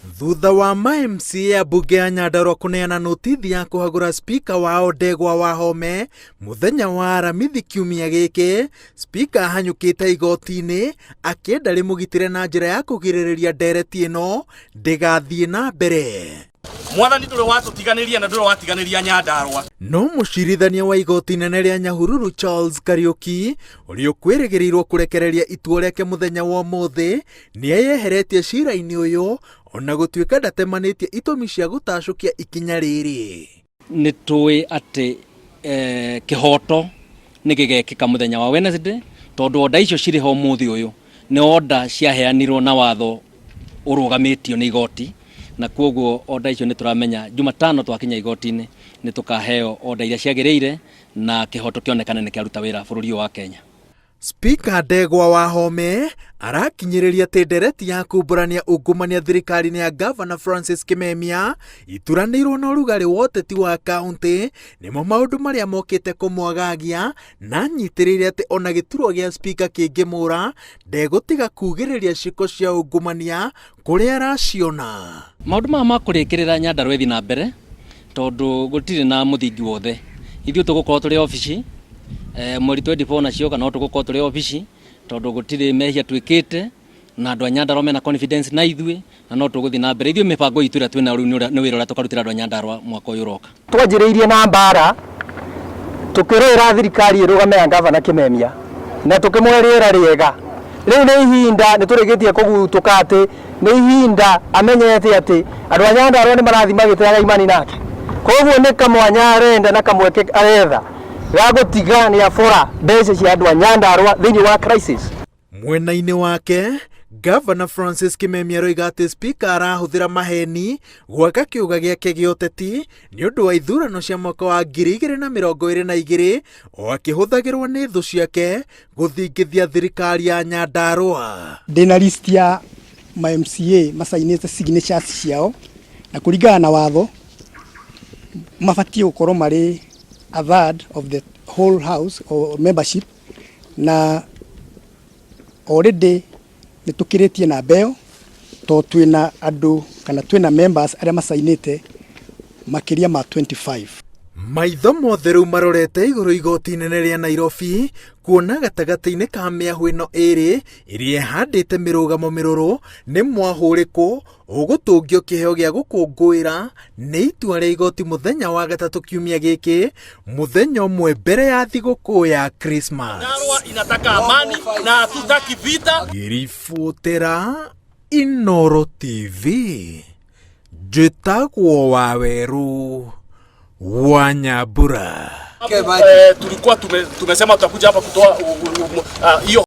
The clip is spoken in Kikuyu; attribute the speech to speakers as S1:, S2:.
S1: Thutha wa ma MCA a mbunge ya Nyandarua kũneana notithi ya kũhagũra spika wao Ndegwa Wahome mũthenya wa Aramithi kiumia gĩkĩ, spika ahanyũkĩte igoti-inĩ akĩenda rĩmũgitĩre na njĩra ya kũgirĩrĩria ndereti ĩno ndĩgathiĩ na mbere.
S2: Mwathani, ndũrĩ watũtiganĩria na ndũrĩ watiganĩria Nyandarua.
S1: No mũcirithania wa igoti inene rĩa Nyahururu Charles Kariuki, ũrĩa ũkwĩrĩgĩrĩirwo kũrekereria itua rĩake mũthenya wa ũmũthĩ, nĩ eyeheretie cira-inĩ ũyũ ona gũtuĩka ndatemanĩtie itũmi cia gũtacũkia ikinya rĩrĩ.
S3: Nĩ tũĩ atĩ kĩhoto nĩ gĩgekĩka mũthenya wa Wednesday, tondũ order icio cirĩ ho ũmũthĩ ũyũ nĩ order ciaheanirwo na watho ũrũgamĩtio nĩ igoti, na koguo order icio nĩ tũramenya Jumatano twakinya igoti-inĩ nĩ tũkaheo order iria ciagĩrĩire na kĩhoto kĩonekane nĩ kĩaruta wĩra bũrũri ũyũ wa Kenya.
S1: Spika Ndegwa Wahome arakinyĩrĩria atĩ ndereti ya kumbũrania ungumania thirikari-inĩ ya Gavana Francis Kimemia ituranĩirwo na ũrugarĩ wa ũteti wa kaunti nĩmo maũndũ marĩa mokĩte kũmwagagia, na anyitĩrĩire atĩ ona gĩturwa gĩa spika kĩngĩmũra ndegũtiga kugĩrĩria ciĩko cia ungumania kũrĩa araciona.
S3: Maũndũ maya ma kũrĩkĩrĩra Nyandarua ĩthiĩ na mbere, tondũ gũtirĩ na mũthingi wothe. Ithuĩ tũgũkorwo tũrĩ obici mweri 24, nacio kana no tũgũkorwo tũrĩ obici, tondũ gũtirĩ mehia twĩkĩte na andũ a Nyandarua mena confidence na ithuĩ, na no tũgũthiĩ na mbere. Ithuĩ mĩbango itũ ĩrĩa twĩnayo rĩu nĩ wĩra ũrĩa tũkarutĩra andũ a Nyandarua mwaka ũyũ ũroka.
S4: Twanjĩrĩirie na mbara tukĩrũĩra thirikari ĩrũgame ya Gavana Kimemia na tũkĩmũhe rĩera rĩega. Rĩu nĩ ihinda nĩ tũrĩkĩtie kũgutũka atĩ nĩ ihinda amenyete atĩ andũ a Nyandarua nĩ marathiĩ magĩteaga imani nake, koguo nĩ kamwanya arenda na kamweke aretha ga gũtiga nĩ abora mbeca cia andũ a Nyandarua thĩinĩ wa crisis.
S1: Mwena-inĩ wake, Gavana Francis Kimemia aroiga atĩ spika arahũthĩra maheni gwaka kĩũga gĩake gĩa ũteti nĩ ũndũ wa ithurano cia mwaka wa 2022, o akĩhũthagĩrwo nĩ thũ ciake gũthingithia thirikari ya Nyandarua.
S5: Ndĩna list ya ma MCA macainĩte signatures ciao, na kũringana na watho mabatiĩ gũkorwo marĩ a third of the whole house or membership, na already nĩ tũkĩrĩtie namba ĩyo, tondũ twĩna andũ kana twĩna members arĩa macainĩte makĩria ma 25.
S1: Maitho mothe rĩu marorete igũrũ igoti inene rĩa Nairobi kuona gatagatĩ-inĩ ka mĩahũ ĩno ĩrĩ ĩrĩa ĩhandĩte mĩrũgamo mĩrũrũ nĩ mwahũrĩkũ ũgũtũngio kĩheo gĩa gũkũngũĩra nĩ itua rĩa igoti mũthenya wa gatatũ kiumia gĩkĩ, mũthenya ũmwe mbere ya thigũkũ ya Christmas.
S2: Nyandarua inataka amani na hatutaki vita.
S1: Ngĩribotera Inoro TV, njĩtagwo Waweru wa Nyambura.
S2: Tulikuwa tumesema tutakuja hapa kutoa hiyo.